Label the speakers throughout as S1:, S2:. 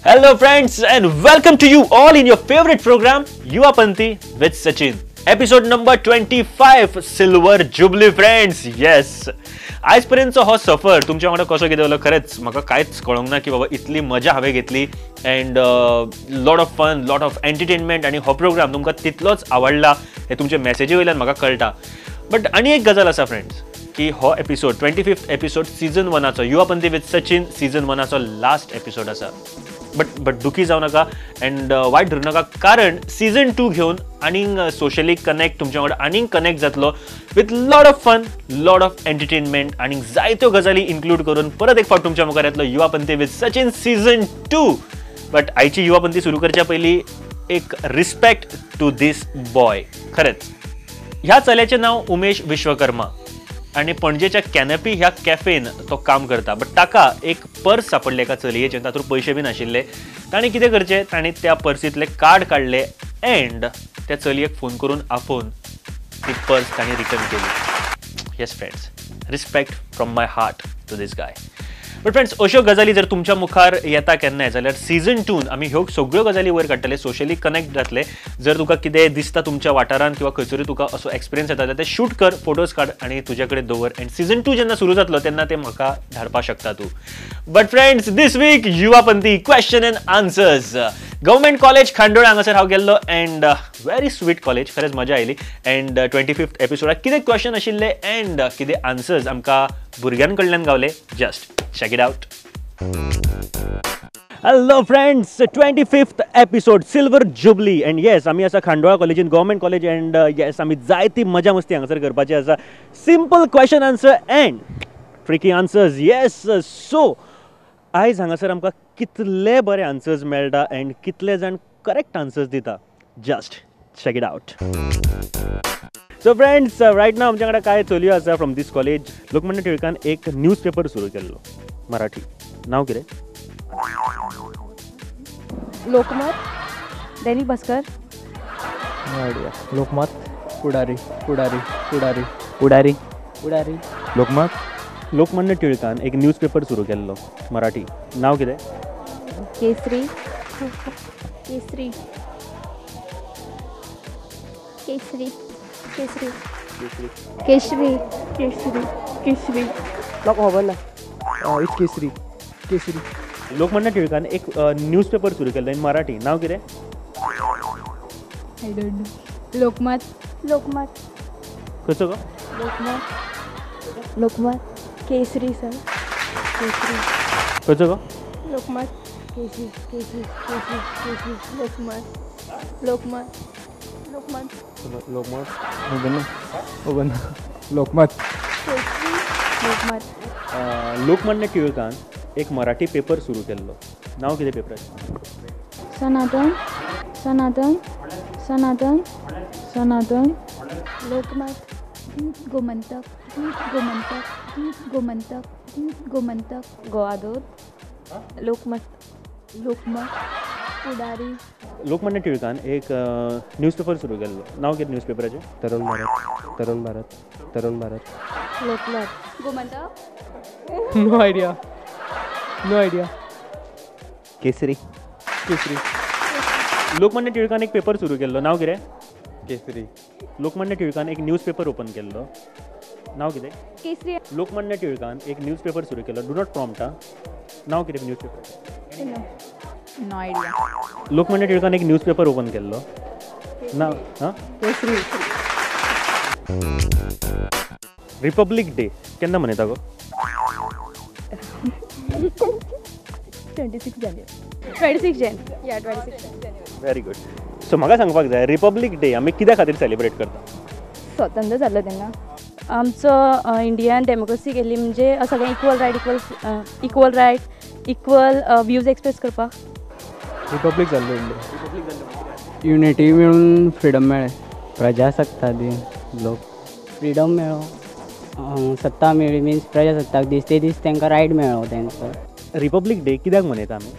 S1: Hello friends and welcome to you all in your favorite program Yuva Panthi with Sachin. Episode number 25 Silver Jubilee friends. Yes. आयजपर्यंतचो हो सफर तुमच्या वांगडा कसो कितें जालो खरेंच म्हाका कांयच कळोंक ना की बाबा इतली मजा हांवें घेतली and lot of fun, lot of entertainment आनी हो प्रोग्राम तुमकां तितलोच आवडला हें तुमचे मॅसेजी वयल्यान म्हाका कळटा. बट आनी एक गजाल आसा फ्रेंड्स की हो एपिसोड 25th episode season 1आचो युवा पंथी विथ सचिन सीजन 1आचो लास्ट एपिसोड आसा. बट दुखी जावं नाका अँड वायट धरूं नाका कारण सीजन 2 घेवन आनीक सोशली कनेक्ट तुमच्या वांगडा आनीक कनेक्ट जातलो with lot of fun, lot of entertainment आनीक जायत्यो गजाली इन्क्लूड करून परत एक फावट तुमच्या मुखार येतलो युवा Panthi with Sachin season 2. But आयची युवा पंथी सुरू करच्या पयलीं एक रिस्पेक्ट टू these boy. खरेंच ह्या चल्याचें नांव उमेश विश्वकर्मा आनी पणजेच्या कॅनपी ह्या कॅफेन तो काम करता. बट ताका एक पर्स सापडलें एका चलयेचें, तातूंत पयशे बी नाशिल्ले. ताणें कितें करचें, ताणें त्या पर्सींतलें कार्ड काडलें एंड त्या चलयेक फोन करून आफोवन ती पर्स ताणें रिटर्न केली. Yes friends, respect from my heart to this guy. But friends, अश्यो गजाली जर तुमच्या मुखार येता केन्नाय जाल्यार सीजन 2 आमी ह्यो सगळ्यो गजाली वयर काडटले, सोशली कनेक्ट जातले. जर तुका कितें दिसता तुमच्या वाठारांत किंवा खंयसरूय तुका असो एक्सपिरियन्स येता जाल्यार ते शूट कर, फोटोज काड आनी तुज्या कडेन दवर एंड सीजन 2 जेन्ना सुरू जातलो तेन्ना ते म्हाका धाडपाक शकता तूं. But friends, this week Yuva Panthi question and answers. Government college Khandola हांगासर हांव गेल्लो अँड व्हेरी स्वीट कॉलेज, खरेंच मजा आयली. अँड 25th एपिसोडाक कितें क्वेश्चन आशिल्ले अँड कितें आन्सर्स आमकां भुरग्यां कडल्यान Gawale, just check it out. Hello friends, 25th episode Silver Jubilee and yes, आमी आसा खांडोळा कॉलेजीन, गव्हर्मेंट कॉलेज अँड येस आमी जायती मजा मस्ती हांगासर करपाची आसा. Simple question answer and tricky answers. Yes, so आयज हांगासर आमकां कितले बरे आन्सर्स मेळटा अँड कितले जाण करेक्ट आन्सर्स दिता, just check it out. So friends, right now आमच्या कडेन कांय चलयो आसा फ्रॉम these college. Lokmanya टिळकान एक न्यूज पेपर सुरू केल्लो मराठी, नांव कितें?
S2: Lokmat, Dainik Bhaskar,
S3: no idea. Lokmat, Pudhari, Pudhari, Pudhari,
S4: Pudhari,
S3: Pudhari, Lokmat.
S1: Lokmanya टिळकान एक न्यूज पेपर सुरू केल्लो मराठी, नांव कितें?
S2: केसरी, केसरी, केसरी, केसरी, केसरी, केसरी, केसरी.
S3: म्हाका खबर ना. It's Kesari, Kesari.
S1: Lokmanya टिळकान एक न्यूज पेपर सुरू केल्लो इन मराठी, नांव कितें?
S5: I don't know. Lokmat,
S2: Lokmat.
S1: कसो गो?
S2: लोकमत, लोकमत, केसरी सर, केसरी.
S1: कसो गो?
S2: लोकमत, केसरी, केसरी, केसरी, केसरी, लोकमत, लोकमत, लोकमत,
S3: लोकमत, खबर ना, लोकमत,
S2: केसरी, लोकमत.
S1: लोकमान्य टिळकान एक मराठी पेपर सुरू केल्लो, नांव कितें पेपराचें?
S5: सनातन, सनातन, सनातन, सनातन,
S2: लोकमत, गोमंतक, गोमंतक, गोमंतक, गोमंतक,
S6: गोवादूत, लोकमत,
S2: लोकमत, पुढारी.
S1: लोकमान्य टिळकान एक न्यूज पेपर सुरू केल्लो, नांव कितें न्यूज पेपराचें?
S3: Tarun Bharat, Tarun Bharat, Tarun Bharat,
S6: Lokmat,
S2: Gomantak.
S3: No idea, no idea.
S4: Kesari,
S3: Kesari.
S1: Lokmanya टिळकान एक पेपर सुरू केल्लो, नांव कितें?
S3: केसरी.
S1: लोकमान्य टिळकान एक न्यूज पेपर ओपन केल्लो, नांव कितें?
S2: केसरी.
S1: लोकमान्य टिळकान एक न्यूज पेपर सुरू केल्लो, do not prompt आं, नांव कितें news paper?
S5: No idea.
S1: Lokmanya टिळकान एक न्यूज पेपर ओपन केल्लो, नांव हां?
S5: केसरी.
S1: रिपब्लीक डे केन्ना मनयता गो?
S2: 26 जानेवारी, 26 Jan, या 26 जानेवारी.
S1: Very good. सो म्हाका सांगपाक जाय, रिपब्लीक डे आमी कित्या खातीर सेलिब्रेट करता?
S2: स्वतंत्र जाल्लो तेन्ना
S6: आमचो इंडियान डेमोक्रेसी केली म्हणजे सगळें equal right, equal equal right, equal views express करपाक.
S3: रिपब्लीक जाल्लो इंडिया, युनिटी मेळून फ्रिडम मेळ्ळें,
S4: प्रजासत्ता दिन, लोक फ्रिडम मेळ्ळो, सत्ता मेळ्ळी मिन्स प्रजासत्ताक दीस, ते दीस तांकां रायट मेळ्ळो तांकां.
S1: रिपब्लीक डे कित्याक मनयता आमी?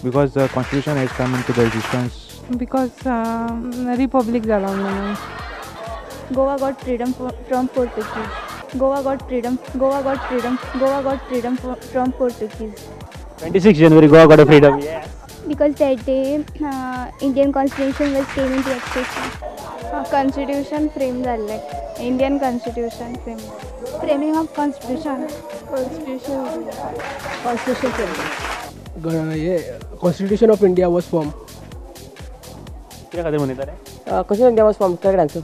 S7: Because the constitution has come into the existence.
S5: Because republic जाला म्हणून.
S2: Goa got freedom from Portuguese. Goa got freedom, Goa got freedom, Goa got freedom from Portuguese.
S1: 26 January Goa got a freedom.
S2: Because that day Indian Constitution was came into existence.
S5: Constitution frame जाल्लें. Indian Constitution frame.
S2: Framing of Constitution.
S5: Constitution.
S2: Constitution frame.
S3: Constitution of India was form.
S1: कित्या खातीर मनयता रे?
S3: Constitution of India was form. Correct answer.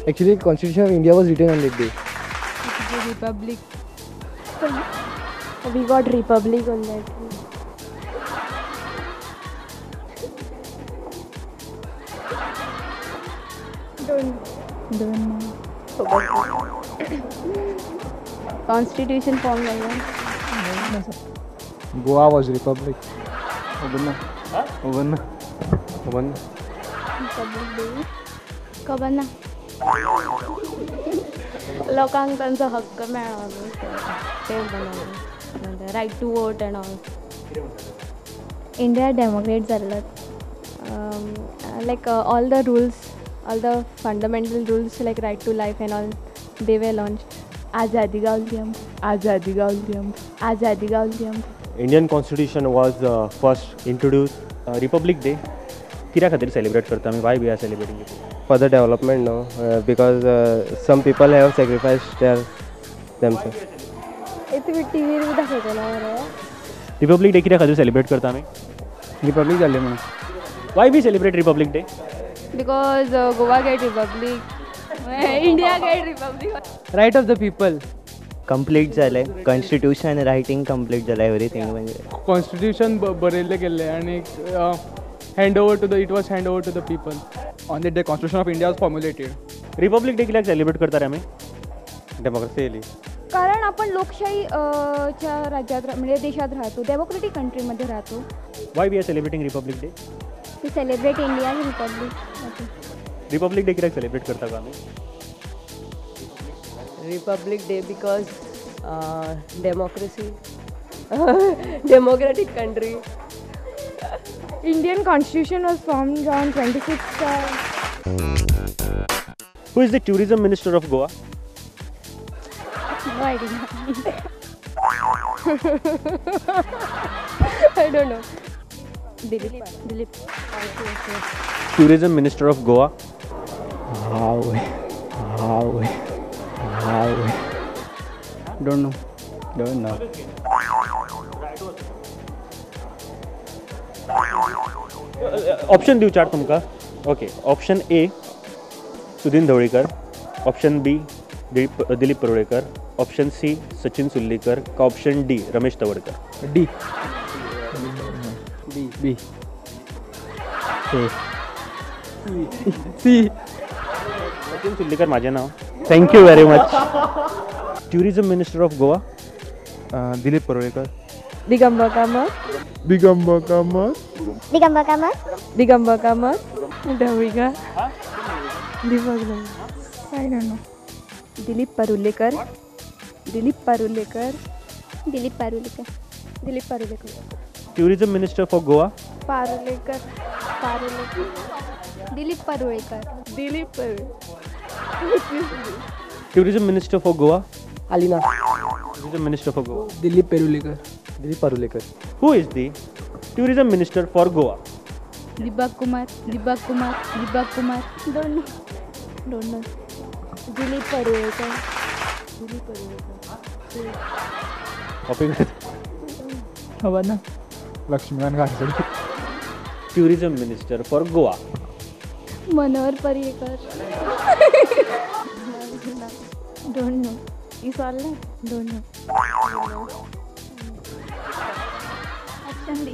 S8: Actually Constitution of India was written on that day.
S5: Republic.
S6: We got republic on that.
S5: Don't know.
S6: Constitution form जाल्लें.
S7: Goa was republic. खबर ना. खबर ना. खबर ना.
S2: Republic Day. खबर ना.
S6: लोकांक तांचो हक्क मेळ्ळो ते म्हणून right to vote and all.
S2: India democrat जाल्लो.
S5: Like all the rules, all the fundamental rules like right to life and all, they were launched. आझादी गावली आमकां. आझादी गावली आमकां. आझादी गावली आमकां.
S9: Indian Constitution was first introduced.
S1: Republic Day कित्या खातीर celebrate करता आमी? Why we are celebrating it?
S8: For the development, no, because some people have sacrificed their themselves.
S5: तुमी टीव्हीर बी दाखयतलो मरे.
S1: रिपब्लिक डे कित्या खातीर सेलिब्रेट करता आमी?
S7: रिपब्लिक जाल्लें म्हणून.
S1: Why we celebrate Republic Day?
S5: Because Goa get republic, India get republic.
S3: Right of the people.
S4: Complete जालें. कॉन्स्टिट्यूशन रायटींग कंप्लीट जालें. एवरीथींग म्हणजे
S10: कॉन्स्टिट्यूशन बरयल्लें गेल्लें आनी hand over to the, it was hand over to the people.
S7: On that day Constitution of India was formulated.
S1: Republic Day कित्याक celebrate करता रे आमी?
S8: डेमोक्रेसी येयली
S2: कारण आपण लोकशाही च्या राज्यात म्हणजे देशात राहतो, डेमोक्रेटिक कंट्रीमध्ये राहतो.
S1: Why we are celebrating Republic Day?
S2: To celebrate India's republic.
S1: Republic Day कित्याक सेलिब्रेट करता गो आमी?
S11: Republic Day because democracy, democratic country.
S5: Indian Constitution was formed on 26th.
S1: Who is the tourism minister of Goa?
S6: No idea.
S5: I don't know. Dilip.
S6: Dilip.
S1: Tourism minister of Goa.
S4: How? How? How?
S7: Don't know. Don't know.
S1: Option दिवं चार तुमकां. Okay. Option A Sudin Dhavalikar, option B Dilip Parulekar, option C Sachin Sullikar का option D Ramesh Tawadkar.
S7: D. B. B. A. C.
S1: Sachin Sullikar माझें नांव. Thank you very much. Tourism minister of Goa.
S7: Dilip Parulekar.
S5: Digambar Kamat.
S7: Digambar Kamat.
S2: Digambar Kamat.
S5: Digambar Kamat. Dhavalkar. Deepak. I don't know. Dilip Parulekar. Dilip Parulekar.
S2: Dilip Parulekar.
S5: Dilip Parulekar.
S1: Tourism minister for Goa.
S5: Parulekar.
S2: Parulekar. Dilip Parulekar.
S5: Dilip Parulekar.
S1: Tourism minister for Goa.
S3: Alina.
S1: Tourism minister for Goa.
S3: Dilip Parulekar.
S8: Dilip Parulekar.
S1: Who is the tourism minister for Goa?
S5: Deepak Kumar. Deepak Kumar. Deepak Kumar.
S2: Don't know. Don't know. Dilip Parulekar.
S5: Dilip Parulekar.
S1: Copy
S10: खबर ना.
S7: Laxmikant Garsekar.
S1: Tourism minister for Goa.
S2: Manohar Parrikar. Don't know.
S6: विसरलें.
S5: Don't know.
S2: Option D.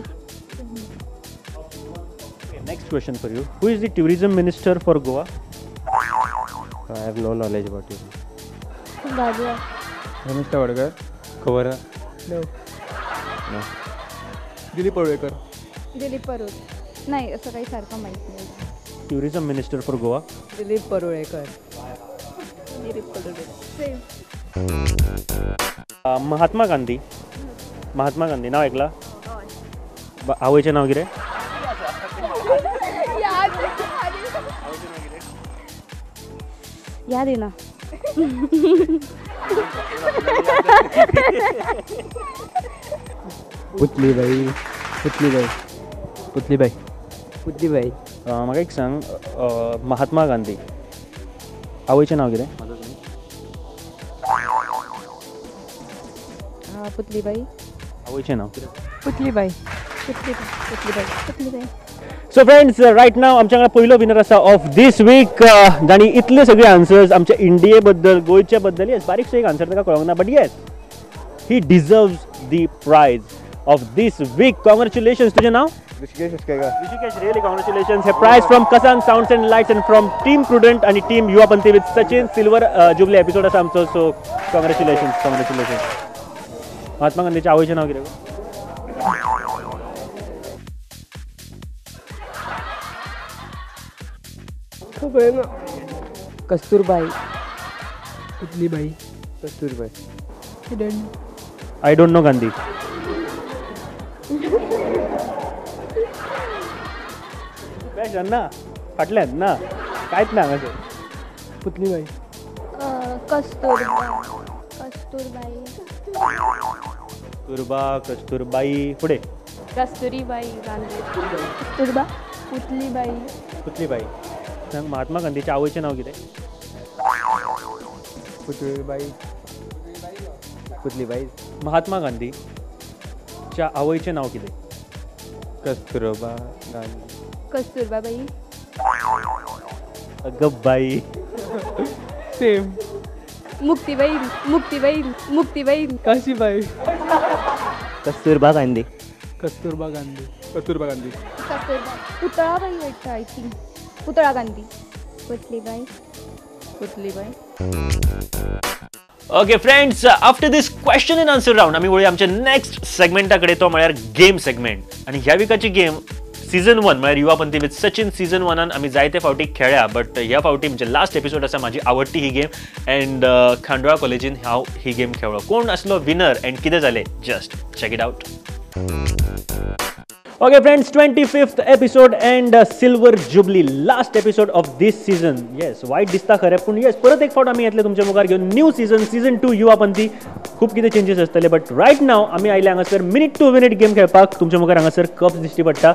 S1: Next question for you. Who is the tourism minister for Goa?
S8: I have no knowledge about it.
S5: Bajwa.
S7: Ramesh Tawadkar. खबर ना.
S3: No.
S7: No. Dilip Parulekar.
S5: Dilip Parulekar.
S2: नाही, असं काही सारखं माहीत नाही.
S1: Tourism minister for Goa.
S11: Dilip Parulekar.
S2: Dilip Parulekar. Same.
S1: Mahatma Gandhi. Mahatma Gandhi नाव ऐकला? आवयचें नांव कितें?
S6: याद येना.
S3: पुतलीबाई. पुतलीबाई.
S7: पुतलीबाई.
S4: पुतलीबाई.
S1: म्हाका एक सांग, महात्मा गांधी आवयचें नांव कितें?
S2: पुतलीबाई.
S1: आवयचें नांव?
S11: Putlibai.
S2: Putlibai. Putlibai. Putlibai.
S1: So friends, right now आमच्या वांगडा पयलो विनर आसा ऑफ these week, जांणी इतले सगळे आन्सर्स आमच्या इंडिये बद्दल, गोंयच्या बद्दल, येस बारीकसो एक आन्सर ताका कळोंक ना, but yes he deserves the prize of this week. Congratulations. तुजें नांव?
S8: Rishikesh Uskegar.
S1: Rishikesh, really congratulations. Hey prize from Kasan sounds and lights and from team Prudent आनी team Yuva Panthi with Sachin. Silver jubilee episode आसा आमचो. So congratulations, congratulations. Mahatma गांधीच्या आवयचें नांव कितें?
S11: खबर ना.
S3: Kasturbai.
S10: Putlibai.
S8: Kasturbai.
S1: I don't know Gandhi. Passion ना फाटल्यान ना कांयच ना हांगासर.
S10: पुतलीबाई.
S5: कस्तुरबा. कस्तुरबाई.
S1: कस्तुरबा, कस्तुरबाई. फुडें.
S5: कस्तुरीबाई गांधी. कस्तुरबा. पुतलीबाई.
S1: पुतलीबाई. सांग, महात्मा गांधीच्या आवयचें नांव कितें?
S8: पुतलीबाई. पुतलीबाई.
S1: महात्मा गांधीच्या आवयचें नांव कितें?
S8: कस्तुरबा गांधी.
S5: कस्तुरबाबाई.
S1: अगं बाई.
S10: सेम.
S5: मुक्तीबाई. मुक्तीबाई. मुक्तीबाई.
S10: काशीबाई.
S4: कस्तुरबा गांधी.
S10: कस्तुरबा गांधी. कस्तुरबा गांधी.
S2: कस्तुरबा. पुतळाबाई वाटतं, I think. Putla Gandhi.
S5: Putlibai. Putlibai.
S1: Okay friends, after this question and answer round आमी वळुया आमच्या नेक्स्ट सेगमेंटा कडेन, तो म्हळ्यार गेम सेगमेंट. आनी ह्या विकाची गेम सीझन 1 म्हळ्यार युवा पंथी विथ सचिन सीझन 1 आमी जायते फावटी खेळ्या, बट ह्या फावटी म्हणजे लास्ट एपिसोड आसा म्हाजी आवडटी ही गेम अँड खांडोळा कॉलेजीन हांव ही गेम खेळ्ळो. कोण आसलो विनर अँड कितें जालें, just check it out. Okay friends, 25th episode and silver jubilee last episode of this season. Yes, वायट दिसता खरें, पूण येस परत एक फावट आमी येतले तुमच्या मुखार घेवन न्यू सीझन, सीझन 2 युवा पंथी. खूब कितें चेंजीस आसतले, बट रायट नाव आमी आयले हांगासर मिनीट टू मिनीट गेम खेळपाक. तुमच्या मुखार हांगासर कप्स दिश्टी पडटा.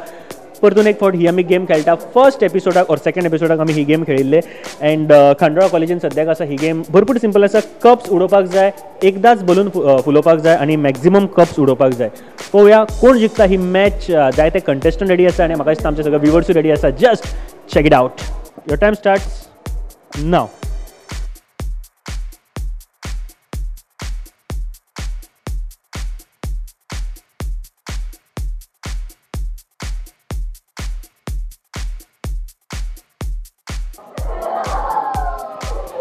S1: परतून एक फावट ही आमी गेम खेळटा. फर्स्ट एपिसोडाक ऑर सेकंड एपिसोडाक आमी ही गेम खेळिल्ले अँड खांडोळा कॉलेजीन सद्याक आसा ही गेम. भरपूर सिंपल आसा. कप्स उडोवपाक जाय, एकदाच बलून फुलोवपाक जाय आनी मॅक्झिमम कप्स उडोवपाक जाय. पळोवया कोण जिखता ही मॅच. जायते कंटेस्टंट रेडी आसा आनी म्हाका दिसता आमचे सगळे व्युवर्सूय रेडी आसा. Just check it out. Your time starts now.